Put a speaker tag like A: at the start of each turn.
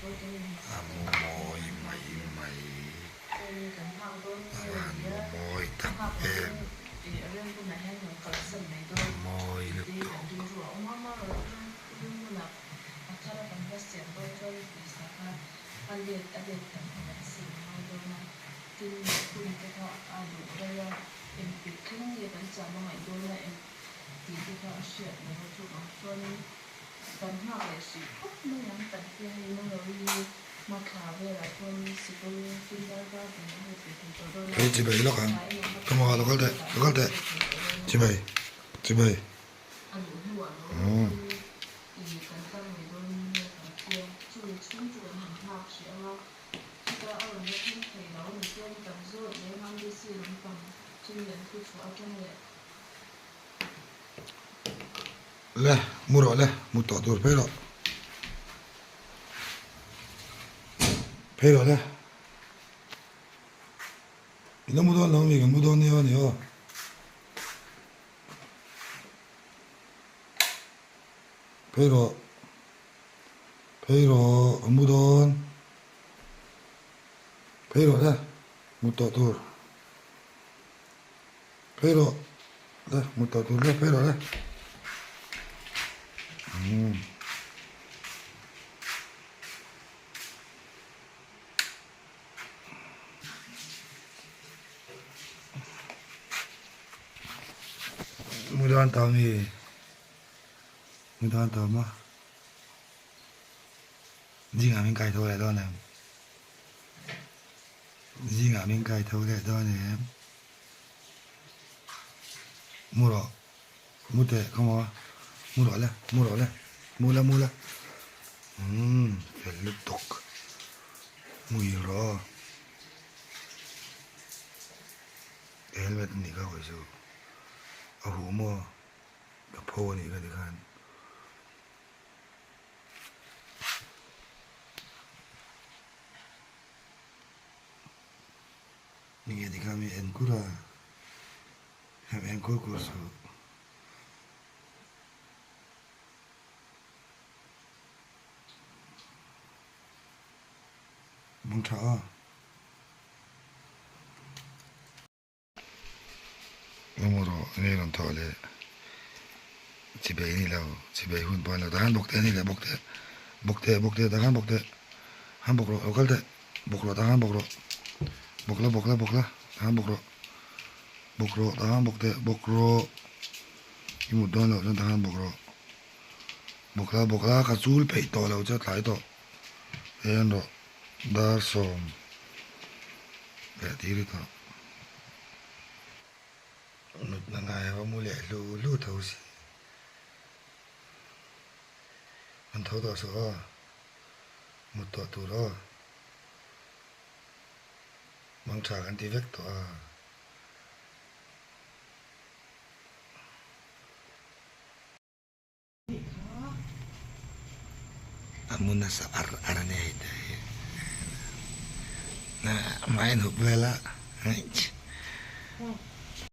A: A mu mawi mai mai. A van mu mawi tak em. A mawi lutuk. Hei chibai lawk ang ka maw lo kal teh lo kal teh chibai chibai umm. Le mu rawh le mu tawh tur phei rawh phei rawh le i la mu dawn lo mi kan mu dawn nia ni aw phei rawh phei rawh kan mu dawn phei rawh le mu tawh tur. Phei rawh le hmu tawh tur le phei rawh le umm mu dan ta mi mu dan ta ma zingah min kai tho leh dawn em zingah min kai tho leh dawn em. Mu rawh mu teh ka maw mu rawh le mu rawh le mu la mu la umm fel lutuk muhil rawh aw helmet anih kha hawi chu a huh maw ka pho anih kha tikhan. Nge tikha mi en kur a, hem en kur kur suh. Bung tha aw. Engemaw rawh nge rawn thawh leh chibei ni lo chibei hun pawh a ni lo takhan bawk teh a ni leh bawk teh bawk teh bawk teh takhan bawk teh han bawk rawh lo kal teh bawk rawh takhan bawk rawh bawk la bawk la bawk la takhan bawk rawh bawk rawh takhan bawk teh bawk rawh i mut dawn loh chuan takhan bawk rawh bawk la bawk la ka chul peih tawh lo che tlai tawh en rawh dar sawm leh tir i tawh. Nutna ngai a va mu leh hlu hlu tho si. An tho tawh suh aw. Mut tawh tur aw. Mang tha kan ti vek tawh a. A mu nasa ar ar a ni hei te hi. Hmai an hup vel a.